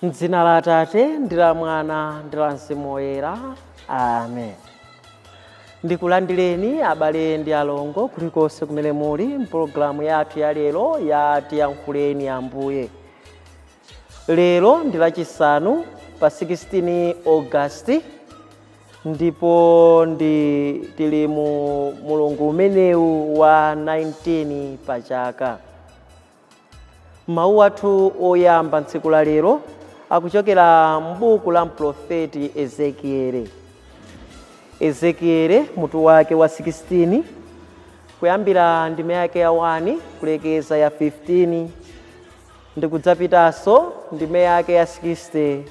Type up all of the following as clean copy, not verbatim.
M'dzina la Atate ndi la Mwana ndi la Mzimu Woyera, amen. Ndikulandireni abale ndi alongo kulikonse kumene muli mpulogalamu yathu ya lero ya Tiyankhuleni Ambuye. Lero ndi lachisanu pa 16 August, ndipo ndi tili mu mulungu umenewu wa 19 pa chaka. Mawu athu oyamba tsiku la lero akuchokera m'buku la mprofeti Ezekiele. Ezekiele mutu wake wa 16, kuyambira ndime yake ya 1 kulekeza ya 15, ndikudzapitanso ndime yake ya 60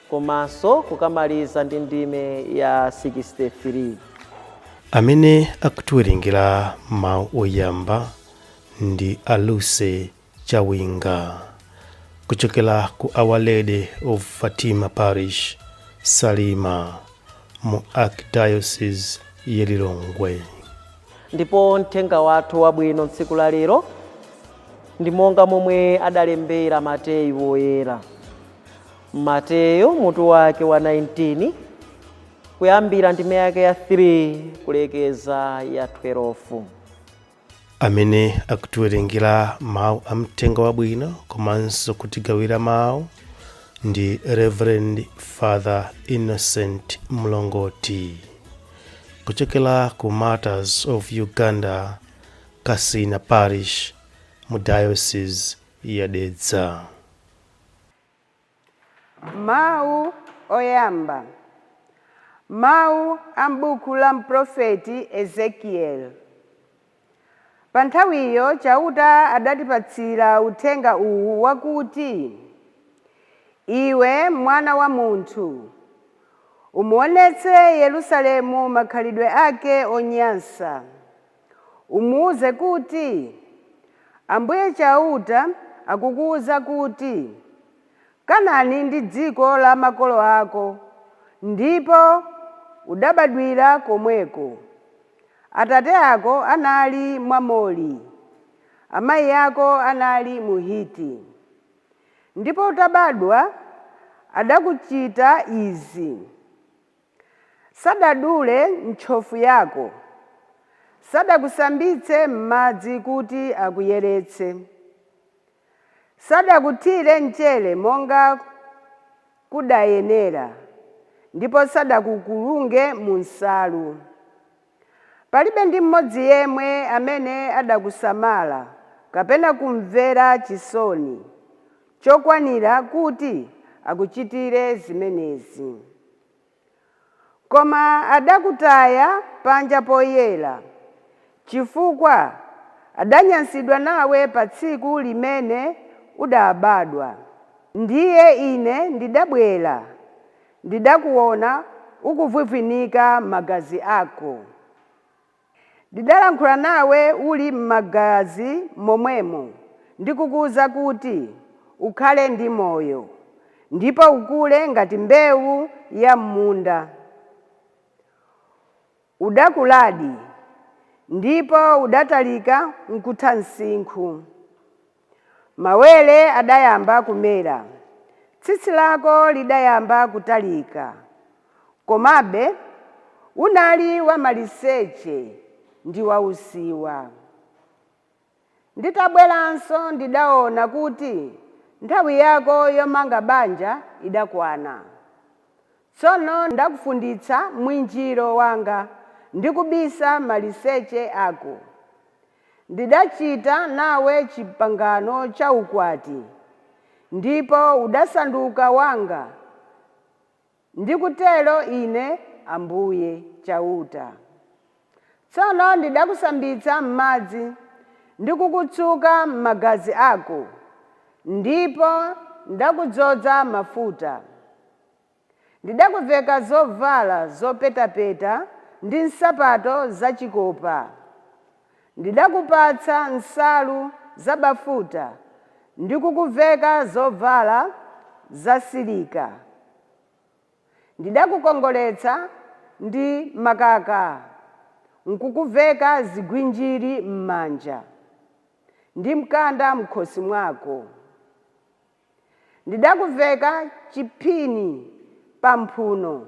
komanso kukamaliza ndi ndime ya 63. Amene akutiwerengera mawu oyamba ndi Aluse Chawinga kuchokera ku Our Lady of Fatima Parish, Salima, mu Archdiocese ya Lilongwe. Ndipo mthenga wathu wabwino tsiku la lero ndi monga momwe adalembera Mateyu woyera. Mateyu mutu wake wa 19, kuyambira ndime yake ya 3 kulekeza ya 12. Amene akutiwerengera mawu a mthenga wabwino komanso kutigawira mawu ndi Reverend Father Innocent Mlongoti kuchokera ku Martyrs of Uganda, Kasina Parish, mu Diocese ya Dedza. Mawu oyamba, mawu a m'buku la mprofeti Ezekieli. Pa nthawiyo Chauta adatipatsira uthenga uwu wakuti: iwe mwana wa munthu, umuonetse Yerusalemu makhalidwe ake onyansa. Umuwuze kuti Ambuye Chauta akukuwuza kuti, Kanani ndi dziko la makolo ako, ndipo udabadwira komweko. Atate ako anali Mwamori, amayi ako anali Muhiti. Ndipo utabadwa adakuchita izi: sadadule ntchofu yako, sadakusambitse m'madzi kuti akuyeretse, sadakuthire mchere monga kudayenera, ndipo sadakukulunge mu nsalu. Palibe ndi mmodzi yemwe amene adakusamala kapena kumvera chisoni chokwanira kuti akuchitire zimenezi. Koma adakutaya panja poyera, chifukwa adanyansidwa nawe pa tsiku limene udabadwa. Ndiye ine ndidabwera, ndidakuona ukuvwivwinika magazi ako. Ndidalankhula nawe uli m'magazi momwemo, ndikukuwuza kuti ukhale ndi moyo ndipo ukule ngati mbewu ya m'munda. Udakuladi ndipo udatalika nkutha msinkhu. Mawere adayamba kumera, tsitsi lako lidayamba kutalika, komabe unali wamaliseche ndi wausiwa. Nditabweranso ndidaona kuti nthawi yako yomanga banja idakwana. Tsono ndakufunditsa mwinjiro wanga ndi kubisa maliseche ako. Ndidachita nawe chipangano cha ukwati, ndipo udasanduka wanga. Ndikutero ine Ambuye Chauta. Tsono ndidakusambitsa m'madzi ndikukutsuka m'magazi ako, ndipo ndakudzoza mafuta. Ndidakuveka zovala zopetapeta ndi nsapato zachikopa. Ndidakupatsa nsalu zabafuta ndikukuveka zovala zasilika. Ndidakukongoletsa ndi makaka, nkukuveka zigwinjiri m'manja ndi mkanda m'khosi mwako. Ndidakuveka chiphini pamphuno,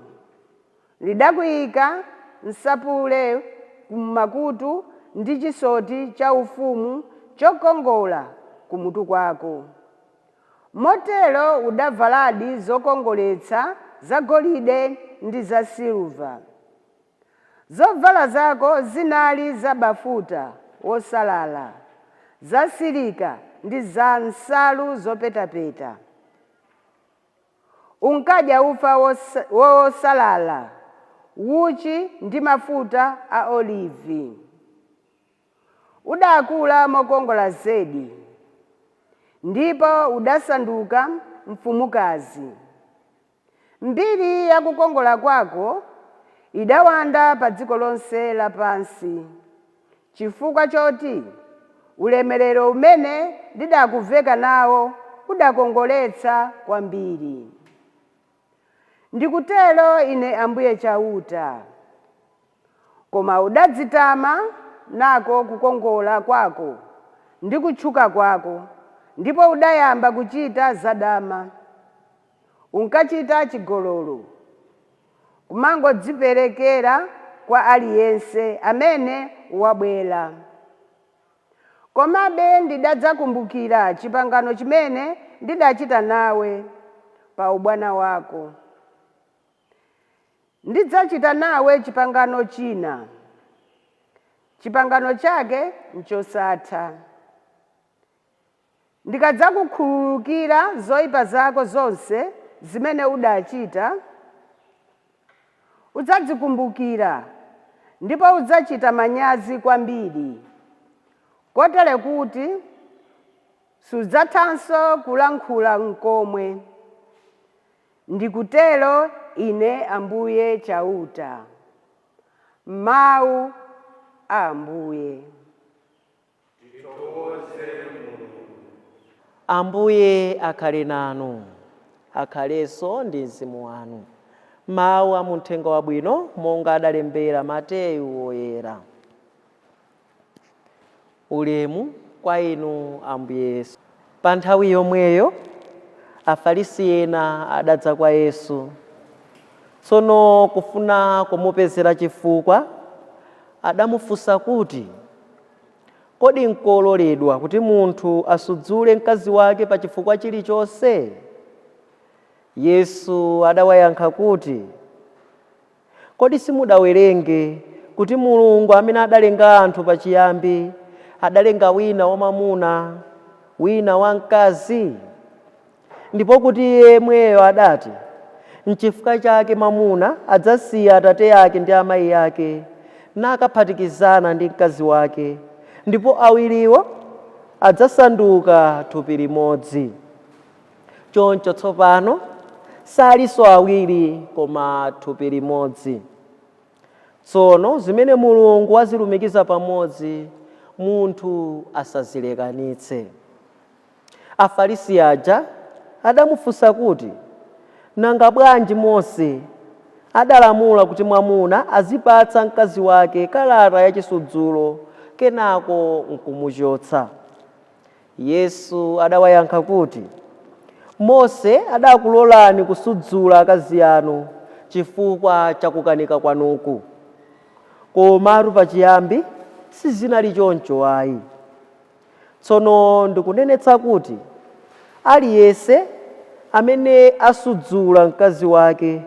ndidakuyika nsapule kummakutu ndi chisoti chaufumu chokongola kumutu kwako. Motero udavaladi zokongoletsa zagolide ndi zasiliva. Zovala zako zinali zabafuta wosalala, zasilika ndi za nsalu zopetapeta. Unkadya ufa wosalala, uchi ndi mafuta a olivi. Udakula mokongola zedi, ndipo udasanduka mfumukazi. Mbiri ya kukongola kwako idawanda pa dziko lonse lapansi, chifukwa choti ulemerero umene ndidakuveka nawo udakongoletsa kwambiri. Ndikutero ine Ambuye Chauta. Koma udadzitama nako kukongola kwako ndi kutchuka kwako, ndipo udayamba kuchita zadama. Unkachita chigololo, kumangodziperekera kwa aliyense amene wabwera. Komabe ndidadzakumbukira chipangano chimene ndidachita nawe pa ubwana wako. Ndidzachita nawe chipangano china, chipangano chake nchosatha. Ndikadzakukhululukira zoyipa zako zonse zimene udachita, udzadzikumbukira ndipo udzachita manyazi kwambiri, kotere kuti sudzathanso kulankhula n'komwe. Ndikutero ine Ambuye Chauta. Mawu a Ambuye. Ambuye akhale nanu, akhalenso ndi mzimu wanu. Mawu a muthenga wabwino monga adalembera Mateyu woyera. Ulemu kwa inu Ambuye Yesu. Pa nthawi yomweyo Afarisi ena adadza kwa Yesu. Tsono kufuna kumupezera chifukwa, adamufunsa kuti, kodi nkololedwa kuti munthu asudzule mkazi wake pa chifukwa chilichonse? Yesu adawayankha kuti, kodi simudawerenge kuti Mulungu amene adalenga anthu pachiyambi adalenga wina wamwamuna, wina wamkazi? Ndipo kuti iye yemweyo adati, nchifukwa chake mwamuna adzasiya atate ake ndi amayi ake nakaphatikizana ndi mkazi wake, ndipo awiriwo adzasanduka thupi limodzi. Choncho tsopano salinso awiri koma thupi limodzi. Tsono zimene Mulungu wazilumikiza pamodzi, munthu asazilekanitse. Afarisi aja adamufunsa kuti, nanga bwanji Mose adalamula kuti mwamuna azipatsa mkazi wake kalata yachisudzulo kenako nkumuchotsa? Yesu adawayankha kuti, Mose adakulolani kusudzula akazi anu chifukwa cha kukanika kwanuku, komatu pachiyambi sizinali choncho ayi. Tsono ndikunenetsa kuti aliyense amene asudzula mkazi wake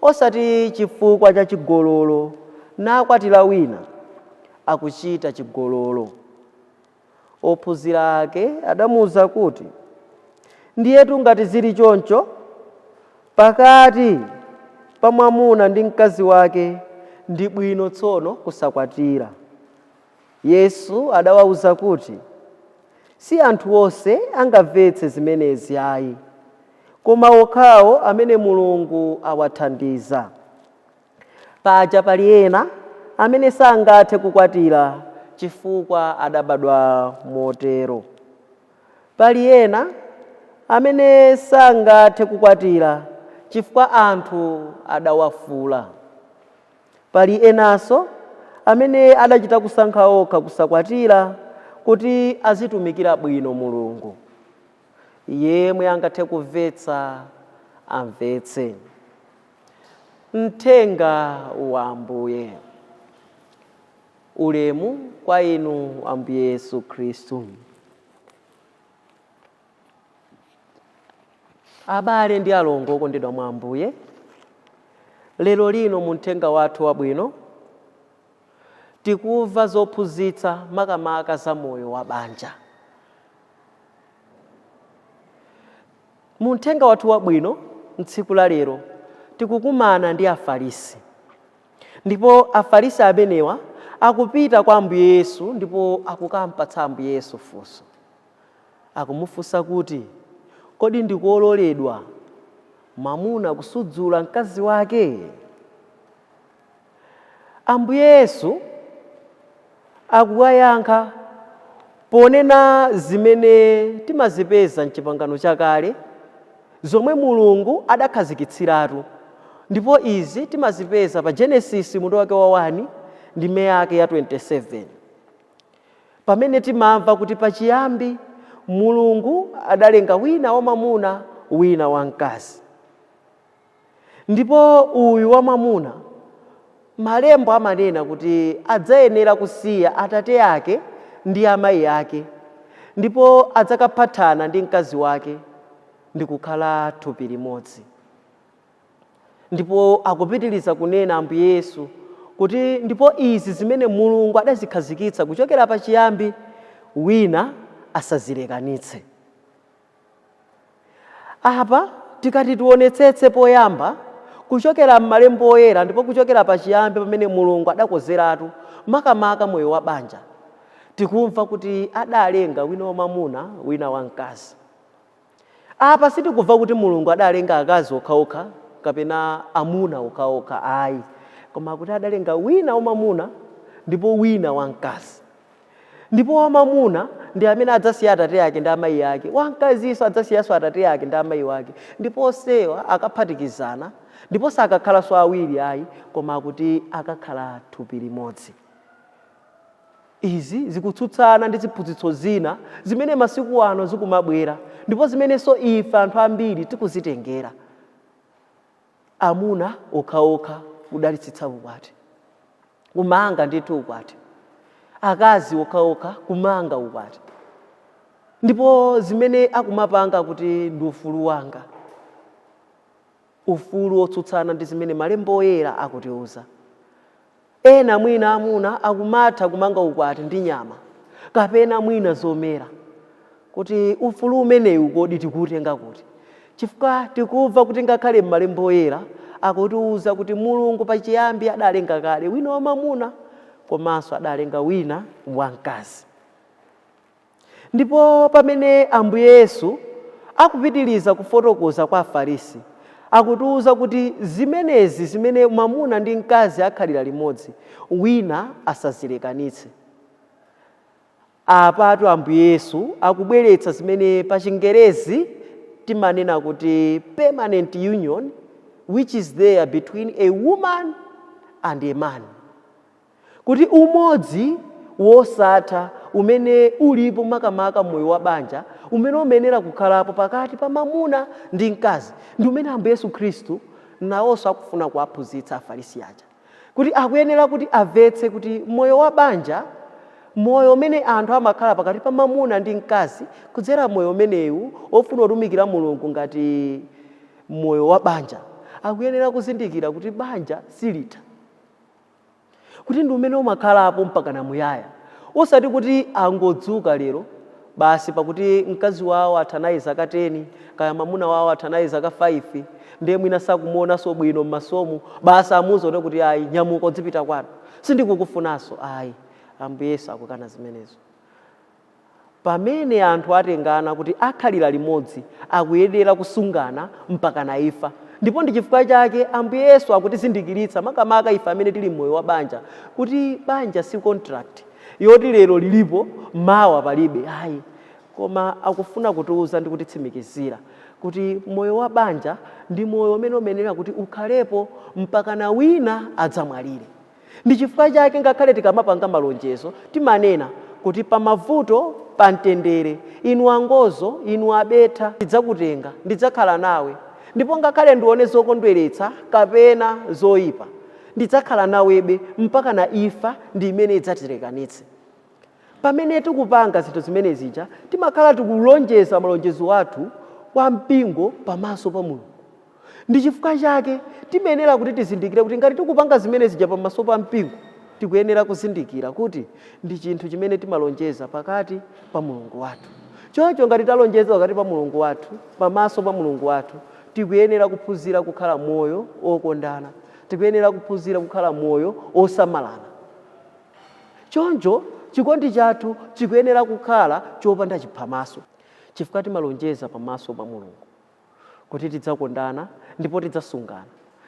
osati chifukwa cha chigololo nakwatira wina, akuchita chigololo. Ophunzira ake adamuwuza kuti, ndiyetu ngati zili choncho pakati pa mwamuna ndi mkazi wake, ndi bwino tsono kusakwatira. Yesu adawawuza kuti, si anthu onse angamvetse zimenezi ayi, koma okhawo amene Mulungu awathandiza. Paja pali ena amene sangathe kukwatira chifukwa adabadwa motero. Pali ena amene sangathe kukwatira chifukwa anthu adawafula. Pali enanso amene adachita kusankha okha kusakwatira kuti azitumikira bwino Mulungu. Yemwe angathe kumvetsa amvetse. Mthenga wa Ambuye. Ulemu kwa inu Ambuye Yesu Khristu. Abale ndi alongo okondedwa mwa Ambuye, lero lino mu mthenga wathu wabwino tikumva zophunzitsa makamaka za moyo wa banja. Mu mthenga wathu wabwino mtsiku la lero tikukumana ndi Afarisi, ndipo Afarisi amenewa akupita kwa Ambuye Yesu ndipo akukampatsa Ambuye Yesu funso. Akumufunsa kuti, kodi ndikololedwa mwamuna kusudzula mkazi wake? Ambuye Yesu akuwayankha ponena zimene timazipeza mchipangano chakale zomwe Mulungu adakhazikitsiratu, ndipo izi timazipeza pa Genesis mutu wake wa 1 ndime yake ya 27, pamene timamva kuti pachiyambi Mulungu adalenga wina wamwamuna wina wamkazi. Ndipo uyu wamwamuna malembo amanena kuti adzayenera kusiya atate ake ndi amayi ake, ndipo adzakaphatana ndi mkazi wake ndi kukhala thupi limodzi. Ndipo akupitiriza kunena Ambuye Yesu kuti ndipo izi zimene Mulungu adazikhazikitsa kuchokera pachiyambi wina asazilekanitse. Apa tikati tionetsetse poyamba kuchokera m'malembo oyera ndipo kuchokera pachiyambi pamene Mulungu adakozeratu makamaka moyo wa banja, tikumva kuti adalenga wina wamwamuna wina wamkazi. Apa sitikumva kuti Mulungu adalenga akazi okhaokha kapena amuna okhaokha, ayi, koma kuti adalenga wina wamwamuna ndipo wina wamkazi. Ndipo wamwamuna ndi amene adzasiya atate ake ndi amayi ake, wamkazinso adzasiyanso atate ake ndi amayi ake, ndipo onsewa akaphatikizana, ndipo sakakhalanso awiri ayi, koma kuti akakhala thupi limodzi. Izi zikutsutsana ndi ziphunzitso zina zimene masiku ano zikumabwera, ndipo zimenenso ife anthu ambiri tikuzitengera. Amuna okhaokha kudalitsitsa ukwati, kumanga ndithu ukwati, akazi okhaokha kumanga ukwati, ndipo zimene akumapanga kuti ndi ufulu wanga, ufulu wotsutsana ndi zimene malembo oyera akutiuza. Ena mwina amuna akumatha kumanga ukwati ndi nyama kapena mwina zomera, kuti ufulu umenewu kodi tikuutenga kuti? Chifukwa tikumva kuti ngakhale m'malembo oyera akutiuza kuti Mulungu pachiyambi adalenga kale wina wamwamuna komanso adalenga wina wamkazi. Ndipo pamene Ambuye Yesu akupitiriza kufotokoza kwa Afarisi, akutiuza kuti zimenezi zimene mwamuna ndi mkazi akhalira limodzi, wina asazilekanitse. Apatu Ambuye Yesu akubweretsa zimene pa Chingerezi timanena kuti permanent union which is there between a woman and a man, kuti umodzi wosatha umene ulipo makamaka moyo wa banja umene umenera kukhalapo pakati pa mwamuna ndi mkazi, ndi umene Ambuye Yesu Khristu nawonso akufuna kuwaphunzitsa Afarisi aja, kuti akuyenera kuti amvetse kuti moyo wa banja, moyo umene anthu amakhala pakati pa mwamuna ndi mkazi, kudzera moyo umenewu wofuna kutumikira Mulungu ngati moyo wa banja, akuyenera kuzindikira kuti banja silitha, kuti ndi umene umakhalapo mpaka namuyaya, osati kuti angodzuka lero basi pakuti mkazi wawo atha naye zaka 10 kaya mwamuna wawo atha naye zaka 5, ndiye mwina sakumuonanso bwino m'masomo, basi amuwuza kuti ayi, nyamuka udzipita kwanu, sindikukufunanso. Ayi, Ambuye Yesu akukana zimenezo. Pamene anthu atengana kuti akhalira limodzi, akuyenera kusungana mpaka na imfa. Ndipo ndi chifukwa chake Ambuye Yesu akutizindikiritsa makamaka ife amene tili mmoyo wa banja, kuti banja si contract yoti lero lilipo mawa palibe, ayi, koma akufuna kutiuza ndi kutitsimikizira kuti moyo wa banja ndi moyo umene umenera kuti ukhalepo mpaka na wina adzamwalire. Ndi chifukwa chake ngakhale tikamapanga malonjezo timanena Kuti pamavuto, pamtendere, inu angozo, inu abetha, ndidzakutenga, ndidzakhala nawe, ndipo ngakhale ndione zokondweretsa kapena zoyipa, ndidzakhala nawebe mpaka na imfa ndi imene idzatilekanitse. Pamene tikupanga zinthu zimene zija, timakhala tikulonjeza malonjezo athu kwa mpingo pamaso pa Mulungu. Ndi chifukwa chake timayenera kuti tizindikire kuti ngati tikupanga zimene zija pamaso pa mpingo, tikuyenera kuzindikira kuti ndi chinthu chimene timalonjeza pakati pa Mulungu wathu. Choncho ngati talonjeza pakati pa Mulungu wathu, pamaso pa Mulungu wathu, tikuyenera kuphunzira kukhala moyo okondana, tikuyenera kuphunzira kukhala moyo osamalana. Choncho chikondi chathu chikuyenera kukhala chopanda chiphamaso, chifukwa timalonjeza pamaso pa Mulungu kuti tidzakondana ndipo tidzasungana,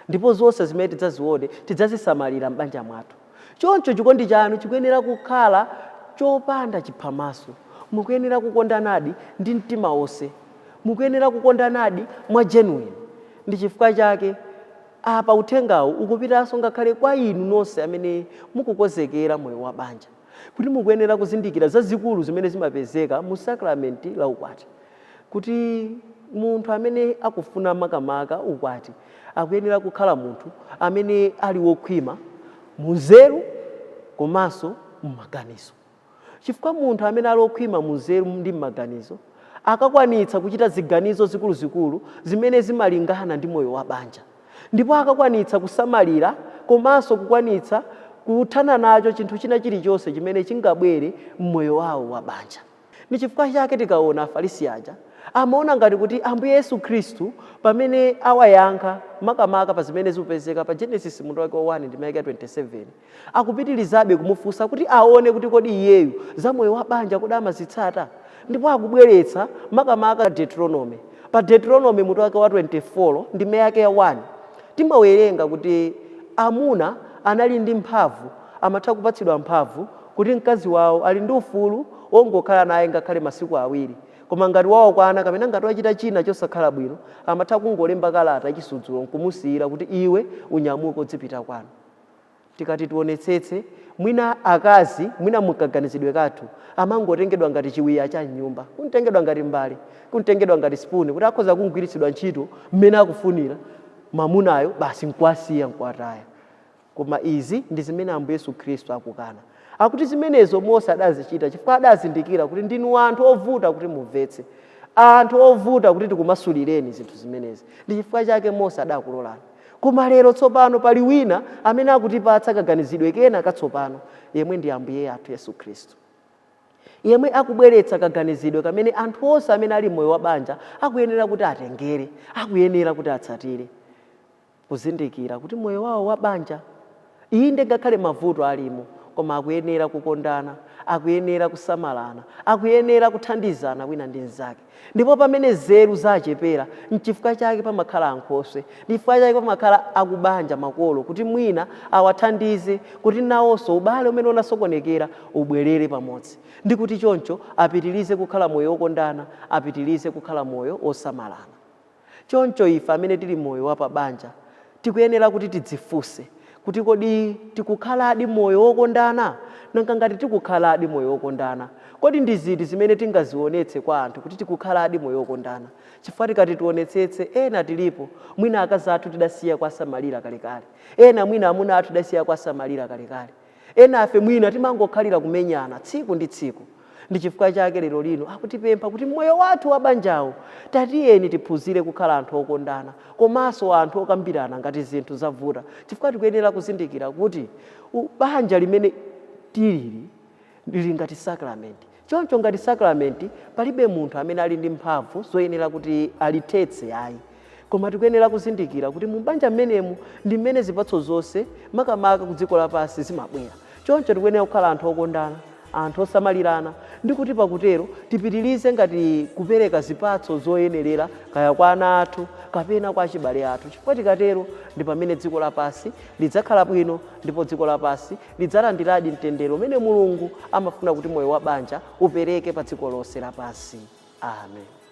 ndipo zonse zimene tidzazione tidzazisamalira m'banja mwathu. Choncho chikondi chanu chikuyenera kukhala chopanda chiphamaso. Mukuyenera kukondanadi ndi mtima wonse, mukuyenera kukondanadi mwa genuine. Ndi chifukwa chake apa uthengawu ukupitanso ngakhale kwa inu nonse amene mukukonzekera moyo wa banja, kuti mukuyenera kuzindikira zazikulu zimene zimapezeka mu sakramenti la ukwati, kuti munthu amene akufuna makamaka ukwati akuyenera kukhala munthu amene ali wokhwima munzeru komanso mmaganizo, chifukwa munthu amene ali wokhwima munzeru ndi mmaganizo akakwanitsa kuchita ziganizo zikuluzikulu zimene zimalingana ndi moyo wa banja, ndipo akakwanitsa kusamalira komanso kukwanitsa kuthana nacho chinthu china chilichonse chimene chingabwere mmoyo wawo wa banja. Ndi chifukwa chake tikaona Afarisi aja amaona ngati kuti Ambuye Yesu Khristu pamene awayankha makamaka pa zimene zikupezeka pa Genesis mutu wake wa 1 ndi ndime 27, akupitirizabe kumufunsa kuti aone kuti kodi iyeyu za moyo wa banja kodi amazitsata, ndipo akubweretsa makamaka Deuteronomy. Pa Deuteronomy mutu wake wa 24 ndi yake ya 1 timawerenga kuti amuna anali ndi mphamvu, amatha kupatsidwa mphamvu kuti mkazi wawo ali ndi ufulu wongokhala naye ngakhale masiku awiri, koma ngati wawakwana kapena ngati wachita china chosakhala bwino, amatha kungolemba kalata yachisudzulo nkumusiyira kuti iwe unyamuke udzipita kwanu. Tikati tionetsetse, mwina akazi, mwina mukaganizidwe kathu, amangotengedwa ngati chiwiya cha mnyumba, kuntengedwa ngati mbale, kuntengedwa ngati spoon, kuti akhoza kugwiritsidwa ntchito mmene akufunira mamunayo, basi nkuwasiya nkuwataya. Koma izi ndi zimene Ambuye Yesu Khristu akukana. Akuti zimenezo Mose adazichita chifukwa adazindikira kuti ndinu anthu ovuta kuti mumvetse, anthu ovuta kuti tikumasulireni zinthu zimenezi. Ndi chifukwa chake Mose adakulolani. Koma lero tsopano pali wina amene akutipatsa kaganizidwe kena katsopano, yemwe ndi Ambuye athu Yesu Khristu, yemwe akubweretsa kaganizidwe kamene anthu onse amene ali moyo wa banja akuyenera kuti atengere, akuyenera kuti atsatire, kuzindikira kuti moyo wawo wa banja, inde ngakhale mavuto alimo, koma akuyenera kukondana, akuyenera kusamalana, akuyenera kuthandizana wina ndi mnzake. Ndipo pamene nzeru zachepera, nchifukwa chake pamakhala ankhoswe, ndi chifukwa chake pamakhala akubanja, makolo, kuti mwina awathandize kuti nawonso ubale umene unasokonekera ubwerere pamodzi, ndi kuti choncho apitirize kukhala moyo wokondana, apitirize kukhala moyo osamalana. Choncho ife amene tili moyo wa pabanja tikuyenera kuti tidzifunse kuti kodi tikukhaladi moyo wokondana? Nanga ngati tikukhaladi moyo wokondana, kodi ndi ziti zimene tingazionetse kwa anthu kuti tikukhaladi moyo wokondana? Chifukwa tikati tionetsetse, ena tilipo mwina akazi athu tidasiya kuwasamalira kalekale, ena mwina amuna athu tidasiya kuwasamalira kalekale, ena afe mwina timangokhalira kumenyana tsiku ndi tsiku. Ndi chifukwa chake lero lino akutipempha kuti moyo wathu wa banjawo tatiyeni tiphunzire kukhala anthu okondana komanso anthu okambirana ngati zinthu zavuta, chifukwa tikuyenera kuzindikira kuti banja limene tilili lili ngati sakramenti. Choncho ngati sakramenti, palibe munthu amene ali ndi mphamvu zoyenera kuti alithetse ayi, koma tikuyenera kuzindikira kuti mu banja mmenemu ndi mmene zipatso zonse makamaka ku dziko lapansi zimabwera. Choncho tikuyenera kukhala anthu okondana, anthu osamalirana, ndi kuti pakutero tipitirize ngati kupereka zipatso zoyenerera kaya kwa ana athu kapena kwa achibale athu, chifukwa tikatero ndi pamene dziko lapansi lidzakhala bwino, ndipo dziko lapansi lidzalandiradi mtendere umene Mulungu amafuna kuti moyo wa banja upereke pa dziko lonse lapansi. Amen.